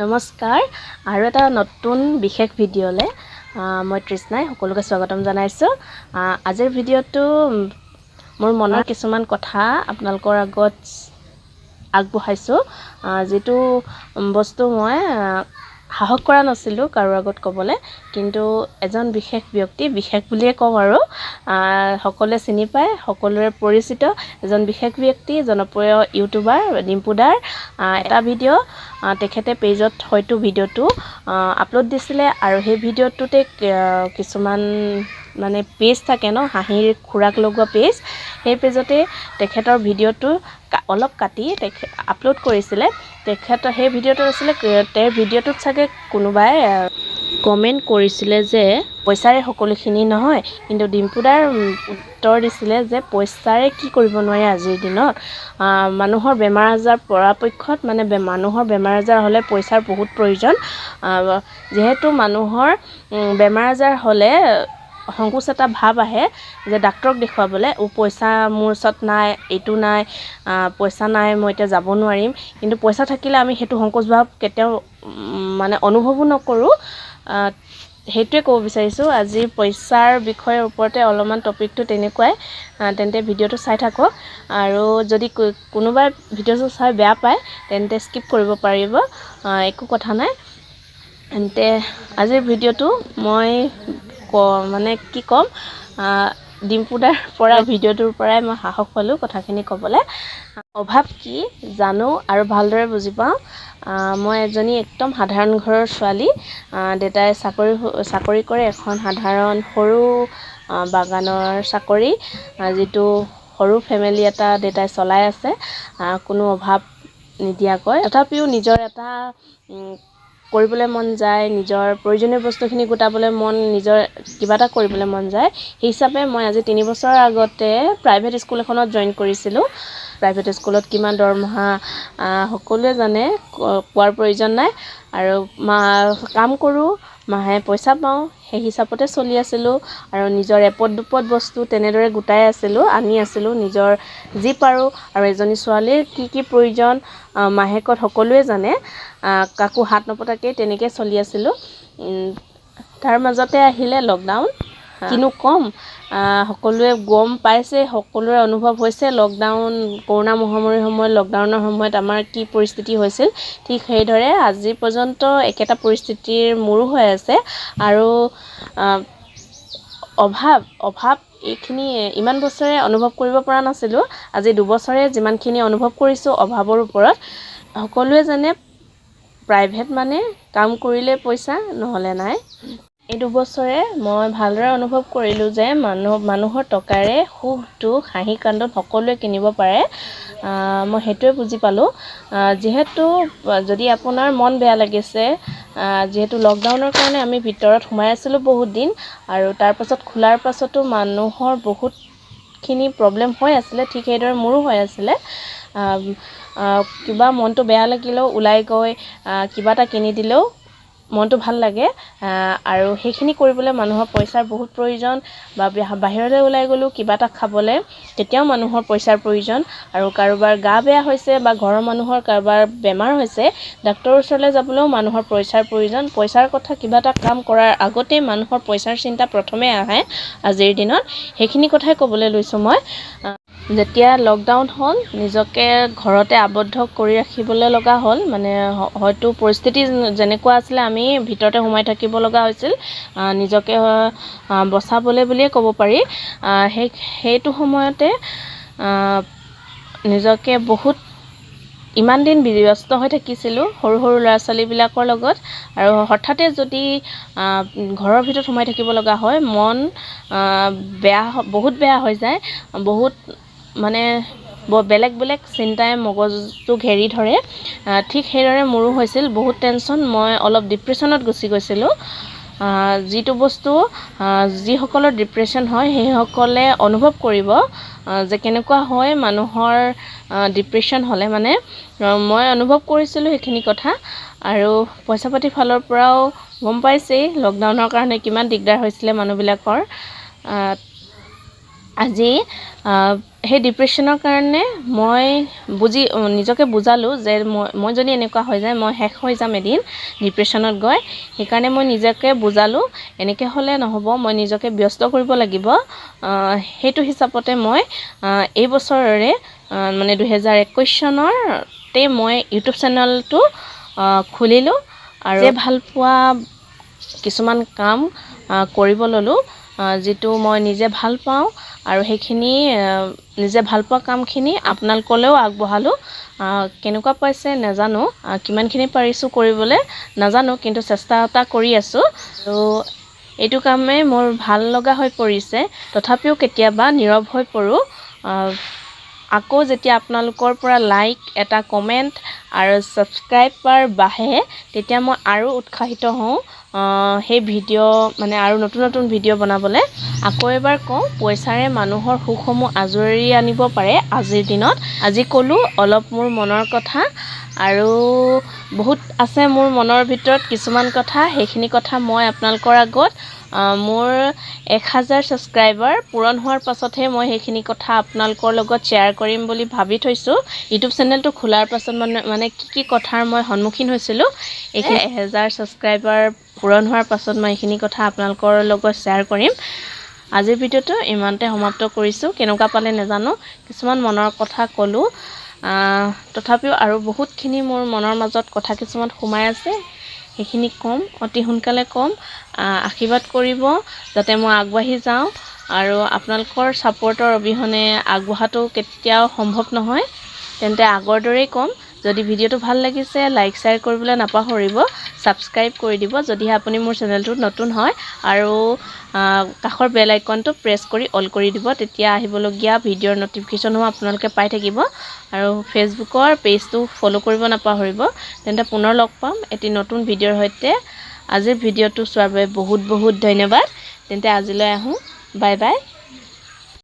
নমস্কাৰ, আৰু এটা নতুন বিশেষ ভিডিঅ'লৈ মই তৃষ্ণাই সকলোকে স্বাগতম জনাইছোঁ। আজিৰ ভিডিঅ'টো মোৰ মনৰ কিছুমান কথা আপোনালোকৰ আগত আগবঢ়াইছোঁ, যিটো বস্তু মই সাহস কৰা নাছিলোঁ কাৰো আগত ক'বলৈ, কিন্তু এজন বিশেষ ব্যক্তি, বিশেষ বুলিয়ে ক'ম আৰু সকলোৱে চিনি পায়, সকলোৰে পৰিচিত এজন বিশেষ ব্যক্তি, জনপ্ৰিয় ইউটিউবাৰ ডিম্পুদাৰ এটা ভিডিঅ' তেখেতে পেজত হয়তো ভিডিঅ'টো আপলোড দিছিলে আৰু সেই ভিডিঅ'টোতে কিছুমান মানে পেজ থাকে ন, হাঁহিৰ খোৰাক লগোৱা পেজ, সেই পেজতে তেখেতৰ ভিডিঅ'টো অলপ কাটি তেখেত আপলোড কৰিছিলে। তেখেতৰ সেই ভিডিঅ'টোত আছিলে, তেওঁৰ ভিডিঅ'টোত চাগে কোনোবাই কমেণ্ট কৰিছিলে যে পইচাৰে সকলোখিনি নহয়, কিন্তু ডিম্পুদাৰ উত্তৰ দিছিলে যে পইচাৰে কি কৰিব নোৱাৰি আজিৰ দিনত, মানুহৰ বেমাৰ আজাৰ পৰাপক্ষত মানে মানুহৰ বেমাৰ আজাৰ হ'লে পইচাৰ বহুত প্ৰয়োজন, যিহেতু মানুহৰ বেমাৰ আজাৰ হ'লে সংকোচ এটা ভাৱ আহে যে ডাক্তৰক দেখুৱাবলৈ, পইচা মোৰ ওচৰত নাই, এইটো নাই, পইচা নাই, মই এতিয়া যাব নোৱাৰিম। কিন্তু পইচা থাকিলে আমি সেইটো সংকোচ ভাৱ কেতিয়াও মানে অনুভৱো নকৰোঁ। সেইটোৱে ক'ব বিচাৰিছোঁ আজি পইচাৰ বিষয়ৰ ওপৰতে অলপমান টপিকটো তেনেকুৱাই। তেন্তে ভিডিঅ'টো চাই থাকক আৰু যদি কোনোবাই ভিডিঅ'টো চাই বেয়া পায় তেন্তে স্কিপ কৰিব পাৰিব, একো কথা নাই। তেন্তে আজিৰ ভিডিঅ'টো মই মানে কি ক'ম, ডিম্পুদাৰ পৰা ভিডিঅ'টোৰ পৰাই মই সাহস পালোঁ কথাখিনি ক'বলৈ। অভাৱ কি জানো আৰু ভালদৰে বুজি পাওঁ। মই এজনী একদম সাধাৰণ ঘৰৰ ছোৱালী, দেউতাই চাকৰি কৰে এখন সাধাৰণ সৰু বাগানৰ চাকৰি, যিটো সৰু ফেমিলি এটা দেউতাই চলাই আছে কোনো অভাৱ নিদিয়াকৈ। তথাপিও নিজৰ এটা কৰিবলৈ মন যায়, নিজৰ প্ৰয়োজনীয় বস্তুখিনি গোটাবলৈ মন, নিজৰ কিবা এটা কৰিবলৈ মন যায়। সেই হিচাপে মই আজি 3 বছৰৰ আগতে প্ৰাইভেট স্কুল এখনত জইন কৰিছিলোঁ। প্ৰাইভেট স্কুলত কিমান দৰমহা সকলোৱে জানে, কোৱাৰ প্ৰয়োজন নাই। আৰু কাম কৰোঁ, মাহে পইচা পাওঁ, সেই হিচাপতে চলি আছিলোঁ আৰু নিজৰ এপদ দুপদ বস্তু তেনেদৰে গোটাই আছিলোঁ, আনি আছিলোঁ নিজৰ যি পাৰোঁ। আৰু এজনী ছোৱালীৰ কি কি প্ৰয়োজন মাহেকত সকলোৱে জানে, কাকো হাত নপতাকৈ তেনেকৈ চলি আছিলোঁ। তাৰ মাজতে আহিলে লকডাউন। কিনো ক'ম, সকলোৱে গম পাইছে, সকলোৰে অনুভৱ হৈছে লকডাউন, কৰোণা মহামাৰীৰ সময়ত লকডাউনৰ সময়ত আমাৰ কি পৰিস্থিতি হৈছিল, ঠিক সেইদৰে আজি পৰ্যন্ত একেটা পৰিস্থিতিৰ মোৰো হৈ আছে। আৰু অভাৱ এইখিনি ইমান বছৰে অনুভৱ কৰিব পৰা নাছিলোঁ, আজি 2 বছৰে যিমানখিনি অনুভৱ কৰিছোঁ অভাৱৰ ওপৰত। সকলোৱে জানে প্ৰাইভেট মানে কাম কৰিলে পইচা, নহ'লে নাই। এই 2 বছৰে মই ভালদৰে অনুভৱ কৰিলোঁ যে মানুহৰ টকাৰে সুখ দুখ হাঁহি কান্দোন সকলোৱে কিনিব পাৰে। মই সেইটোৱে বুজি পালোঁ। যিহেতু যদি আপোনাৰ মন বেয়া লাগিছে, যিহেতু লকডাউনৰ কাৰণে আমি ভিতৰত সোমাই আছিলোঁ বহুত দিন আৰু তাৰপাছত খোলাৰ পাছতো মানুহৰ বহুতখিনি প্ৰব্লেম হৈ আছিলে, ঠিক সেইদৰে মোৰো হৈ আছিলে। কিবা মনটো বেয়া লাগিলেও ওলাই গৈ কিবা এটা কিনি দিলেও মনটো ভাল লাগে আৰু সেইখিনি কৰিবলৈ মানুহৰ পইচাৰ বহুত প্ৰয়োজন। বা বাহিৰলৈ ওলাই গ'লেও কিবা এটা খাবলৈ তেতিয়াও মানুহৰ পইচাৰ প্ৰয়োজন। আৰু কাৰোবাৰ গা বেয়া হৈছে বা ঘৰৰ মানুহৰ কাৰোবাৰ বেমাৰ হৈছে, ডাক্তৰৰ ওচৰলৈ যাবলৈও মানুহৰ পইচাৰ প্ৰয়োজন। পইচাৰ কথা, কিবা এটা কাম কৰাৰ আগতেই মানুহৰ পইচাৰ চিন্তা প্ৰথমে আহে আজিৰ দিনত। সেইখিনি কথাই ক'বলৈ লৈছোঁ মই। যেতিয়া লকডাউন হ'ল, নিজকে ঘৰতে আবদ্ধ কৰি ৰাখিবলৈ লগা হ'ল, মানে হয়তো পৰিস্থিতি যেনেকুৱা আছিলে আমি ভিতৰতে সোমাই থাকিব লগা হৈছিল নিজকে বচাবলৈ বুলিয়ে ক'ব পাৰি। সেইটো সময়তে নিজকে বহুত ইমান দিন ব্যস্ত হৈ থাকিছিলোঁ সৰু সৰু ল'ৰা ছোৱালীবিলাকৰ লগত আৰু হঠাতে যদি ঘৰৰ ভিতৰত সোমাই থাকিব লগা হয়, মন বেয়া, বহুত বেয়া হৈ যায়। বহুত মানে বেলেগ বেলেগ চিন্তাই মগজটো ঘেৰি ধৰে। ঠিক সেইদৰে মোৰো হৈছিল বহুত টেনশ্যন, মই অলপ ডিপ্ৰেশ্যনত গুচি গৈছিলোঁ। যিটো বস্তু যিসকলৰ ডিপ্ৰেশ্যন হয় সেইসকলে অনুভৱ কৰিব যে কেনেকুৱা হয় মানুহৰ ডিপ্ৰেশ্যন হ'লে। মানে মই অনুভৱ কৰিছিলোঁ সেইখিনি কথা। আৰু পইচা পাতিৰ ফালৰ পৰাও গম পাইছেই লকডাউনৰ কাৰণে কিমান দিগদাৰ হৈছিলে মানুহবিলাকৰ। আজি সেই ডিপ্ৰেশ্যনৰ কাৰণে মই বুজি নিজকে বুজালোঁ যে মই যদি এনেকুৱা হৈ যায়, মই শেষ হৈ যাম এদিন ডিপ্ৰেশ্যনত গৈ। সেইকাৰণে মই নিজকে বুজালোঁ, এনেকৈ হ'লে নহ'ব, মই নিজকে ব্যস্ত কৰিব লাগিব। সেইটো হিচাপতে মই এই বছৰৰে, মানে 2021 চনতে মই ইউটিউব চেনেলটো খুলিলোঁ আৰু ভালপোৱা কিছুমান কাম কৰিব ল'লোঁ, যিটো মই নিজে ভাল পাওঁ, আৰু সেইখিনি নিজে ভালপোৱা কামখিনি আপোনালোকলৈও আগবঢ়ালোঁ। কেনেকুৱা পাইছে নাজানো, কিমানখিনি পাৰিছোঁ কৰিবলৈ নাজানো, কিন্তু চেষ্টা এটা কৰি আছোঁ। আৰু এইটো কামেই মোৰ ভাল লগা হৈ পৰিছে। তথাপিও কেতিয়াবা নীৰৱ হৈ পৰোঁ। আকৌ যেতিয়া আপোনালোকৰ পৰা লাইক এটা, কমেণ্ট আৰু ছাবস্ক্ৰাইবাৰ বাঢ়ে, তেতিয়া মই আৰু উৎসাহিত হওঁ সেই ভিডিঅ', মানে আৰু নতুন নতুন ভিডিঅ' বনাবলৈ। আকৌ এবাৰ কওঁ, পইচাৰে মানুহৰ সুখসমূহ আজৰি আনিব পাৰে আজিৰ দিনত। আজি ক'লোঁ অলপ মোৰ মনৰ কথা, আৰু বহুত আছে মোৰ মনৰ ভিতৰত কিছুমান কথা। সেইখিনি কথা মই আপোনালোকৰ আগত মোৰ 1000 ছাবস্ক্ৰাইবাৰ পূৰণ হোৱাৰ পাছতহে মই সেইখিনি কথা আপোনালোকৰ লগত শ্বেয়াৰ কৰিম বুলি ভাবি থৈছোঁ। ইউটিউব চেনেলটো খোলাৰ পাছত মানে কি কি কথাৰ মই সন্মুখীন হৈছিলোঁ, এইখিনি 1000 ছাবস্ক্ৰাইবাৰ পূৰণ হোৱাৰ পাছত মই এইখিনি কথা আপোনালোকৰ লগত শ্বেয়াৰ কৰিম। আজিৰ ভিডিঅ'টো ইমানতে সমাপ্ত কৰিছোঁ। কেনেকুৱা পালে নাজানো, কিছুমান মনৰ কথা ক'লোঁ, তথাপিও আৰু বহুতখিনি মোৰ মনৰ মাজত কথা কিছুমান সোমাই আছে, সেইখিনি ক'ম, অতি সোনকালে ক'ম। আশীৰ্বাদ কৰিব যাতে মই আগবাঢ়ি যাওঁ, আৰু আপোনালোকৰ ছাপৰ্টৰ অবিহনে আগবঢ়াটো কেতিয়াও সম্ভৱ নহয়। তেন্তে আগৰ দৰেই ক'ম, যদি ভিডিঅ'টো ভাল লাগিছে লাইক শ্বেয়াৰ কৰিবলৈ নাপাহৰিব, ছাবস্ক্ৰাইব কৰি দিব যদিহে আপুনি মোৰ চেনেলটোত নতুন হয়, আৰু কাষৰ বেল আইকনটো প্ৰেছ কৰি অল কৰি দিব, তেতিয়া আহিবলগীয়া ভিডিঅ'ৰ ন'টিফিকেশ্যনসমূহ আপোনালোকে পাই থাকিব। আৰু ফেচবুকৰ পেজটো ফ'ল' কৰিব নাপাহৰিব। তেন্তে পুনৰ লগ পাম এটি নতুন ভিডিঅ'ৰ সৈতে। আজিৰ ভিডিঅ'টো চোৱাৰ বাবে বহুত বহুত ধন্যবাদ। তেন্তে আজিলৈ আহোঁ, বাই বাই।